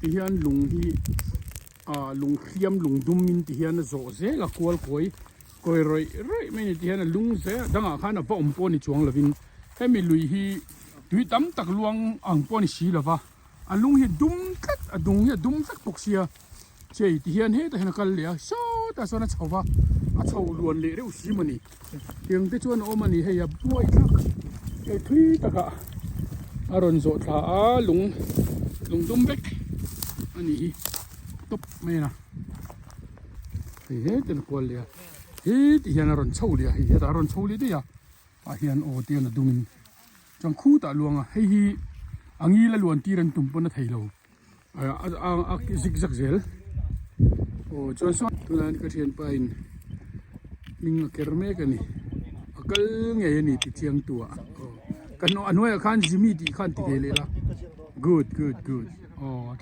Ti hian lung hi ah lung hriam lung dum in ti hian a zawh zel a kual kawi kawi rawih rawih mai a ni ti hian a lung zel a dangah khan a va awm pawh a ni chuang lovin hemi lui hi tui tam tak luang ang pawh a ni si lova a lung hi a dum tlat a dung hi a dum vek bawk sia chei ti hian hetah hian a kal leh a sawtah sawn a chho va a chho luan leh reuh si maw ni. Tiang te chuan a awm a ni hei a buai thlak hei thui takah a rawn zawh thla a lung lung dum vek a nih hi tawp mai a hei hetin a kual leh a he ti hian a rawn chho leh a hei hetah a rawn chho leh daih a tah hian aw tian a dungin chuan khutah a luang a hei hi a ngil a luan tir an tum pawn a thei lo. A zik zak zel aw chuan saw tunah hian ka thianpa in hming a ker mek a ni a kal ngei a ni ti chiang tu ah aw ka a hnuaiah khan Jimmy tih khan ti ve leh la good good good aw.